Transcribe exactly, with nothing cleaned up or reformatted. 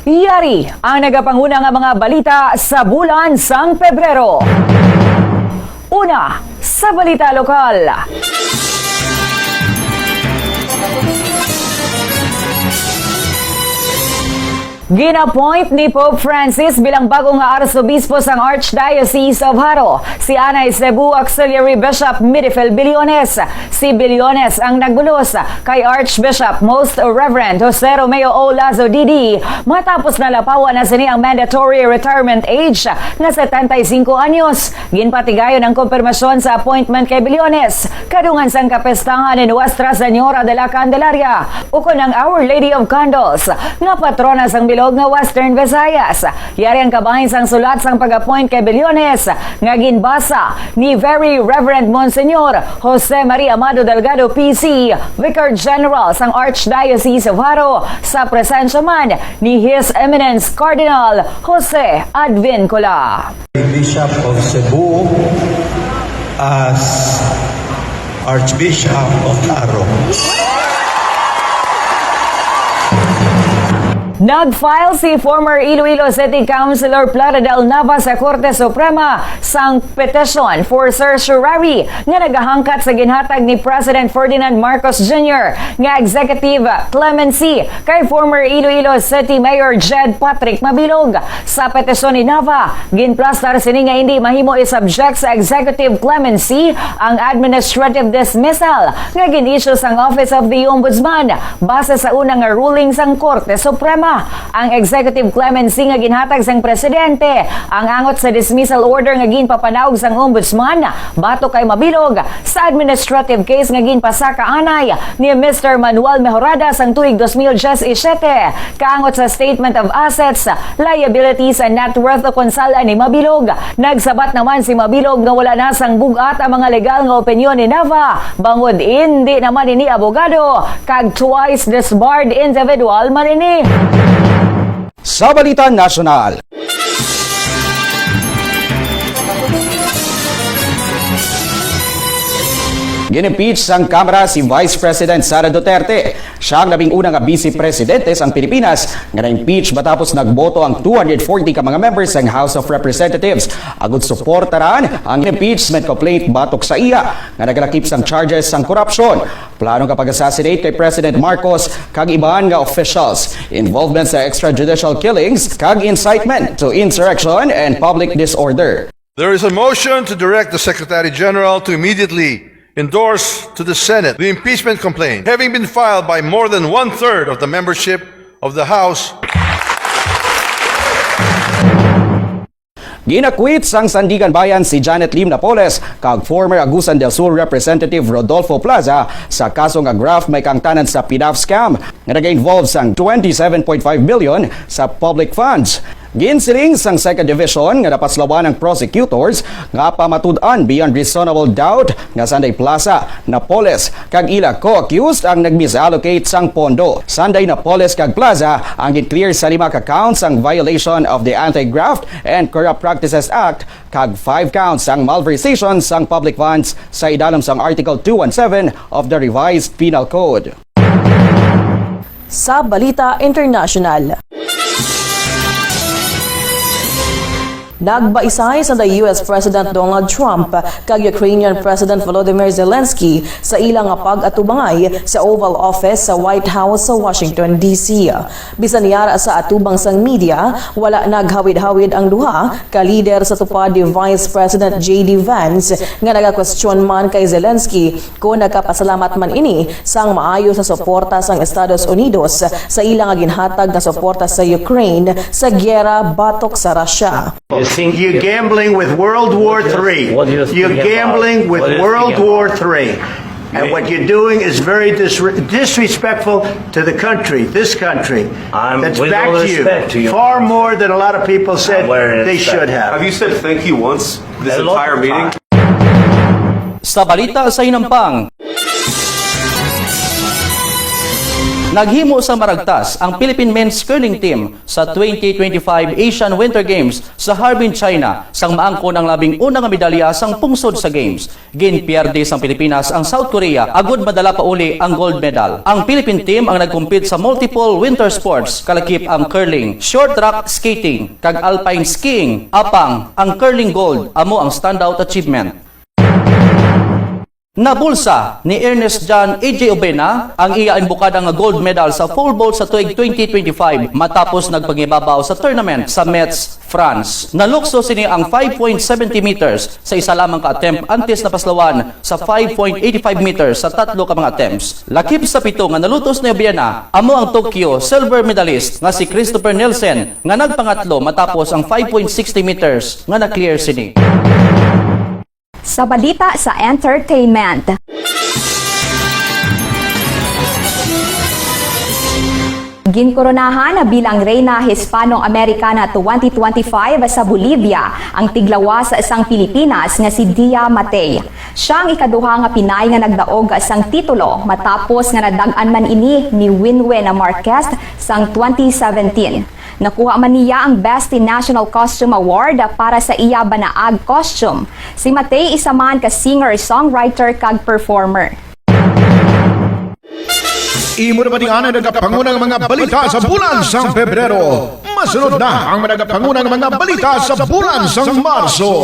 Yari ang nagapanguna nga mga balita sa bulan sang Pebrero. Una, sa balita lokal. Gin-appoint ni Pope Francis bilang bago nga arsobispo sang Archdiocese of Jaro, si Anay Cebu Auxiliary Bishop Midifil Billones. Si Billones ang nagbulos kay Archbishop Most Reverend Jose Romeo O. Lazo D D matapos nalapawan na sini ang mandatory retirement age nga setenta y cinco anyos. Ginpatigayon ang kompirmasyon sa appointment kay Billones kadungan sang kapestahan ni Nuestra Señora de la Candelaria, ukon ang Our Lady of Candles, nga patrona sang bilog nga Western Visayas. Yari ang kabahin sang sulat sang pag-appoint kay Billones nga ginbasa ni Very Reverend Monsignor Jose Maria Amado Delgado P C, Vicar General sang Archdiocese of Jaro, sa presensya man ni His Eminence Cardinal Jose Advincula. Bishop of Cebu as Archbishop of Jaro. Nag-file si former Iloilo City Councilor Plaridel Nava sa Korte Suprema sang petition for certiorari nga nagahangkat sa ginhatag ni President Ferdinand Marcos Junior nga executive clemency kay former Iloilo City Mayor Jed Patrick Mabilog. Sa petisyon ni Nava, ginplastar sini nga hindi mahimo i-subject sa executive clemency ang administrative dismissal nga gin-issue sang Office of the Ombudsman base sa una nga ruling sang Korte Suprema. Ang executive clemency nga ginhatag sang presidente, ang angot sa dismissal order nga ginpapanaog sang Ombudsman batok kay Mabilog sa administrative case nga ginpasaka anay ni Mister Manuel Mejorada sang tuig dos mil diyesisiyete, kaangot sa statement of assets, liabilities, and net worth ukon sala ni Mabilog. Nagsabat naman si Mabilog nga wala na sang bug-at ang mga legal nga opinyon ni Nava, bangod indi naman ini abogado, kag twice disbarred individual man ini. Sa balita nasyonal, gin-impeach sang Kamara si Vice President Sara Duterte. Siya ang labing una nga Vice Presidente sang Pilipinas nga na-impeach matapos nagboto ang two hundred forty ka mga members sang House of Representatives agud suportaran ang impeachment complaint batok sa iya nga nagalakip sang charges sang korupsyon. Plano nga pag-assassinate kay President Marcos kag iban nga officials, involvement sa extrajudicial killings, kag incitement to insurrection and public disorder. There is a motion to direct the Secretary General to immediately endorse to the Senate the impeachment complaint, having been filed by more than one-third of the membership of the House. Ginakwit sang Sandiganbayan si Janet Lim Napoles kag former Agusan del Sur Representative Rodolfo Plaza sa kaso nga graft may kaangtanan sa PDAF scam nga nag-involve sang twenty-seven point five million sa public funds. Ginsiling sang Second Division nga napaslawan ang prosecutors nga pamatud-an beyond reasonable doubt nga sanday Plaza, Napoles, kag ila co-accused ang nag-misallocate sang pondo. Sanday Napoles kag Plaza ang gin-clear sa lima ka counts sang violation of the Anti-Graft and Corrupt Practices Act kag five counts sang malversation sang public funds sa idalom sang Article two one seven of the Revised Penal Code. Sa balita international, nagbaisay sanday U S President Donald Trump kag Ukrainian President Volodymyr Zelensky sa ila nga pag-atubangay sa Oval Office sa White House sa Washington, D C. Bisan yara sa atubang sang media, wala naghawid-hawid ang duha ka lider sa tupad ni Vice President J D Vance nga nagakwestiyon man kay Zelensky kon nagapasalamat man ini sang maayo sa suporta sang Estados Unidos sa ila nga ginhatag nga suporta sa Ukraine sa giyera batok sa Russia. You think You're gambling with World War Three. What do you think You're about? gambling with What do you World think about? War Three. And what you're doing is very disre-, disrespectful to the country, this country, I'm, that's with back all to you, respect to you. far more than a lot of people said I'm wearing they respect. should have. Have you said thank you once this A lot entire of meeting? time. Sa balita sa hinampang, Naghimo sa maragtas ang Philippine men's curling team sa twenty twenty-five Asian Winter Games sa Harbin, China, sang maangkon ang labing una nga medalya sang pungsod sa Games. Ginpierde sang Pilipinas ang South Korea agud madala pa uli ang gold medal. Ang Philippine team ang nagkumpit sa multiple winter sports, kalakip ang curling, short track skating, kag alpine skiing. Apang ang curling gold amo ang standout achievement. Nabulsa ni Ernest John A J Obena ang iya imbukada nga gold medal sa pole vault sa tuig twenty twenty-five matapos nagpangibabaw sa tournament sa Metz, France. Nalukso sini ang five point seventy meters sa isa lamang ka attempt antes napaslawan sa five point eighty-five meters sa tatlo ka mga attempts. Lakip sa pito nga nalutos ni Obena, amo ang Tokyo silver medalist nga si Christopher Nielsen nga nagpangatlo matapos ang five point sixty meters nga na-clear sini. Sa balita sa entertainment. Ginkoronahan bilang Reyna Hispano-Americana twenty twenty-five sa Bolivia ang tiglawas sang Pilipinas nga si Dia Matey. Siya ang ikaduha nga Pinay nga nagdaog sang titulo matapos nga nadag-an man ini ni Winwin Marquez sang twenty seventeen. Nakuha man niya ang Best in National Costume Award para sa iya banaag costume. Si Matey isa man ka singer-songwriter kag performer. Imo na ba ang nagapangunang mga balita sa bulan sang Pebrero? Masunod na ang nagapangunang mga balita sa bulan sang Marso.